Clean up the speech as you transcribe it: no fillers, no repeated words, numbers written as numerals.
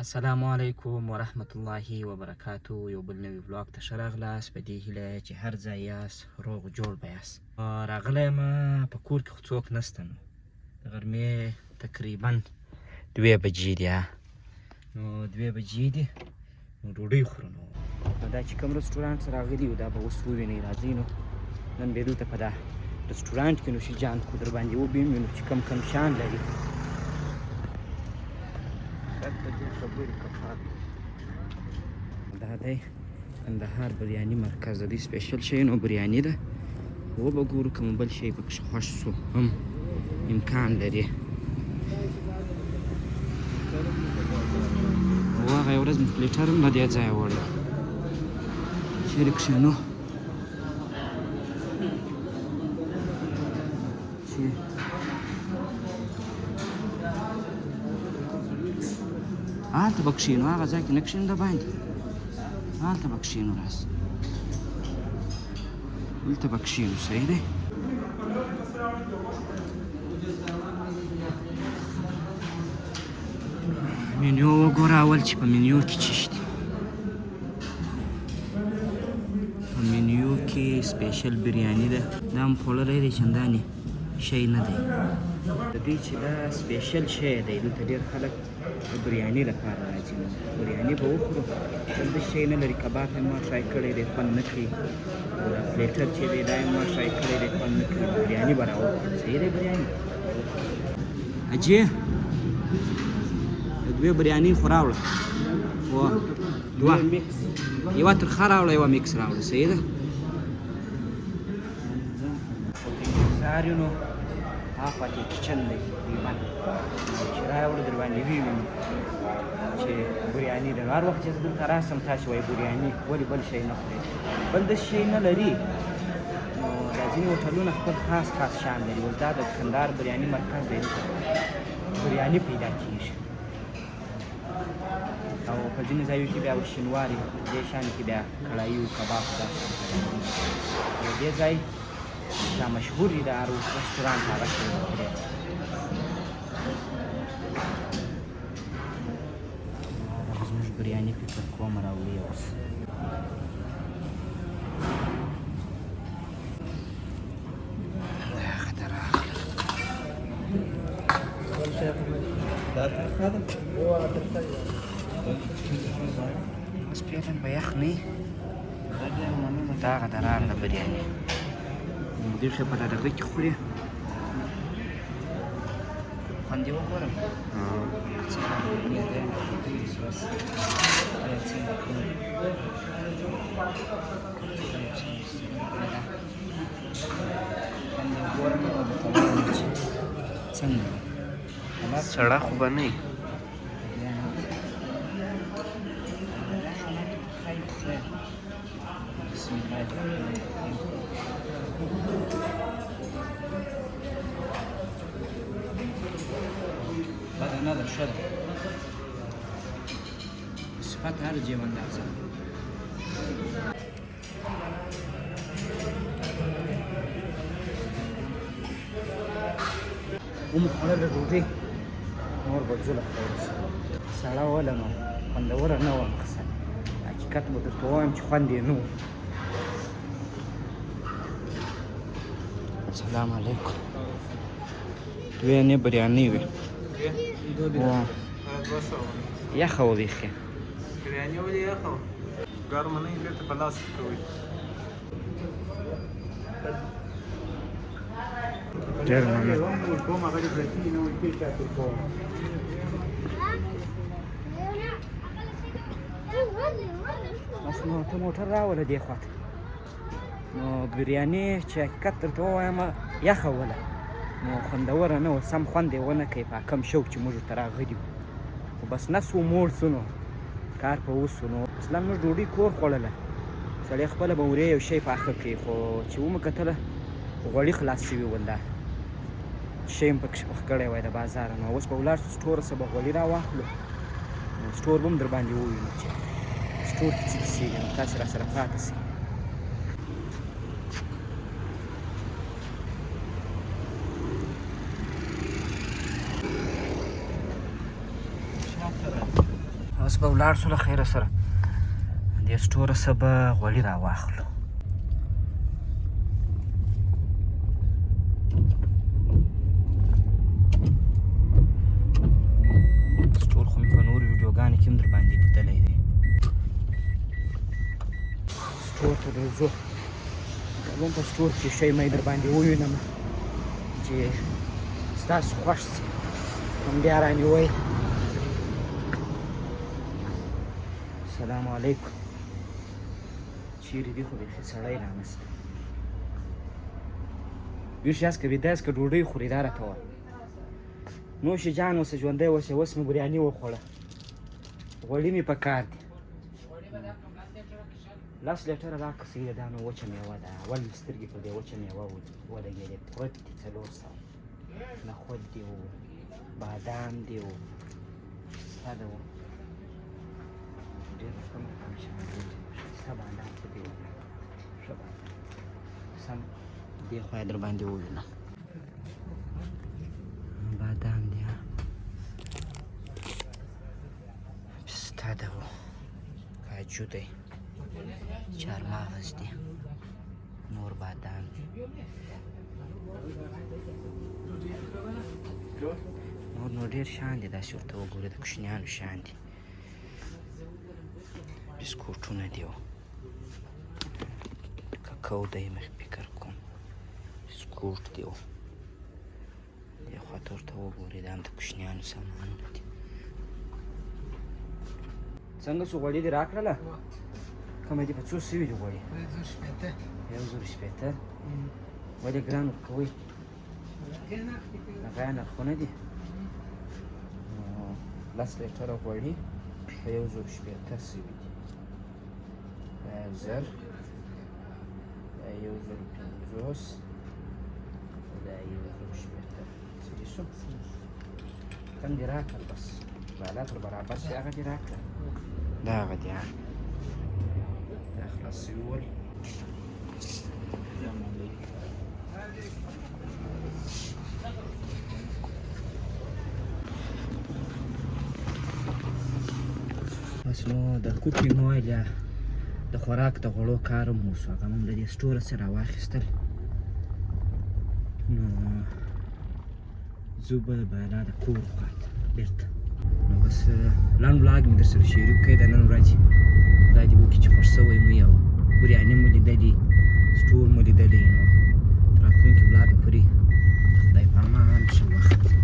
السلام علیکم ورحمت الله وبرکاتو. یو بل نوي vlog ته ښه راغلاست. په دې هیله چې هر ځای یاست روغ جوړ به یاست. راغلی یم، په کور کې خو څوک نشته، نو د غرمې تقریبا 2 بجې دي. نو 2 بجې دي، نو ډوډۍ خورو. نو دا چې کوم رستورانت ته راغلي یو، دا به اوس ووینئ. راځئ، نو نن به دلته په دا رستورانت کې نوشي جان کو در باندې وبیم، نو چې کم کم شان لري. خبرې کفار. دا دی کندهار بریاني مرکز. د دوی special شی نو بریاني ده. وبه ګورو، که مو بل شی پکښې خوښ سو هم امکان لري. هغه ورځ مې platter هم له دې ځایه وړی. چېرې کښېنو چې هلته به کښېنو، هغه ځای کې نه کښېنو، د باندې هلته به کښېنو. راسه، دلته به کښېنو، صحیح دی. مینیو وګوره اول چې په مینیو کې څه شته. په مینیو کې special بریاني ده. دا هم خوړلی دی، چندانې شی نه دی. د دوی چې دا special شی دی، دلته ډېر خلک د بریاني لپاره راځي، نو بریاني به وخورو. بل د شی نه لري. کباب هم ما try کړی دی، خوند نه کوي، او دا platter چې دی، دا هم ما try کړی دی، خوند نه کوي. بریاني به راوخورو، صحیح دی. بریاني اجي د دوې بریاني خو راوړه و دوه. mix. یوه ترخه راوړه، یوه mix راوړه، صحیح ده. انتظار یو، نو هاخوا کې kitchen دی تقریبا، چې راوړو در باندې ویوینو چې بریاني ده. هر وخت چې زه دلته راسم، تاسې وایي بریاني ولې، بل شی نه خورې؟ بل داسې شی نه لري. نو دا ځینې هوټلونه خپل خاص خاص شان لري. اوس دا د کندهار بریاني مرکز دی، دلته بریاني پیدا کیږي، او په ځینو ځایو کې بیا شینواري دې شان کې بیا کړایي او کباب دا شان پیدا کیږي. او دې ځای دا مشهور دی، د هر رستورانت هغه شی خوري. دا به زموږ بریاني فکر کوم راوړي اوس. دا خطر راغله. دا ترخه ده. اوس فعلا به یخ نه وي. دا هغه د راغله بریاني. دوی خو په دغه کې خوري. خوند یې وګورم څنګه بریاني ده. اوس څنګه خوند، خوند یې وګورم او درته وایم چې څنګه ده. سړه خو به نه وي؟ بسم الله الرحمن الرحیم. بده نه ده، ښه ده. صفت هر جیم اندازه. ومو خوړله ډوډۍ، نور به ځو له خیره. سړه وله، نو خوندوره نه وه. مقصد حقیقت به درته ووایم چې خوند یې نه و. سلام علیکم. دوې نه بریاني وې. یخه وه بیخي. بریاني ولې یخه وه؟ ګرمه نه وي، بېرته په لاس کې کوي. ډېر مننه. ورکوم، هغه دې پرتې نه ورکوي، چاته ورکوم. بس نو ته موټر راوله دې خواته. نو بریاني چې حقیقت درته ووایم، یخه وله، نو خوندوره نه وه. سم خوند یې ونه کوي په کم شوق چې موږ ورته راغلي وو، خو بس نس و موړ سو، نو کار په وسو. نو اصلا موږ ډوډۍ کور خوړله، سړی خپله به ورې یو شی پاخه کوي، خو چې ومو کتله غوړي خلاص شوي ول، دا شی هم پکښې پخ کړی وای د بازاره. نو اوس به ولاړ سو store څخه به غوړي راواخلو، نو store به هم در باندې ووینو چې store کې څه کیسې دي. نو تاسې راسره پاتې سئ. اوس به ولاړ شو له خیره سره دې سټوره څه به غوړي راواخلو. سټور خو مې په نورو ویډیوګانو کې هم در باندې لیدلی دی. سټور ته درځو، هم په سټور کې شی مې در باندې ووینم چې ستاسو خوښ شي، هم بیا رانیوئ. السلام علیکم. چیرې دي؟ خو بیخي سړی لا نشته. ویښ یاست که ویده یاست که ډوډۍ خورئ؟ دا راته وایه. نوش جان اوسه، ژوندی اوسې. اوس مې بریاني وخوړه، غوړي مې په کار دي. لس لیټره راکړه. صحیح ده. دا نو وچه میوه ده. اول مې سترګې په دې وچه میوه ولګېدې. پرت دي 400. نخود دي و، بادام دي و، پسته ده و، ډېر رقم رقم شیان دي. ښایسته بادام خو دې وکړه، ښه بادام. سم دې خوا یې در باندې ووینم. بادام دي، پسته ده و، کاجو دی، چهارمغز دي، نور بادام دي، نور نو ډېر شیان دي. داسې ورته وګورئ، د کوچنیانو شیان دي، بسکوټونه دي، ککو دی مخ فکر کوم، بسکوټ دی. دې خواته ورته وګورئ، دا هم د کوچنیانو سامانونه دي. څنګه څو غوړي دې راکړله؟ کومه دي؟ په څو سوي دي غوړي؟ 1060. ولې ګران ورکوئ؟ هغه نرخونه دي. 10 لیټره غوړي په 1060 سوي دي. دا 1000، دا 1050، دا 1060. څه دي شو؟ کم دې راکړل، بس بالا تر برابر شي. هغه دې راکړه، دا هغه دی. دا خلاص سوي ول. بس نو د cooking oil یا د خوراک د غوړو کار هم وسو، هغه هم له دې سټوره څه راواخیستل. نو ځو به بالا د کور خواته بیرته. نو بس لنډ vlog مې در سره شریک کړی د نن ورځې. خدای دې وکړي چې خوښ سوی مو او بریاني مو لیدلي، سټور مو لیدلی. نو تر راتلونکي vlog پورې خدای په امان، ښه وخت.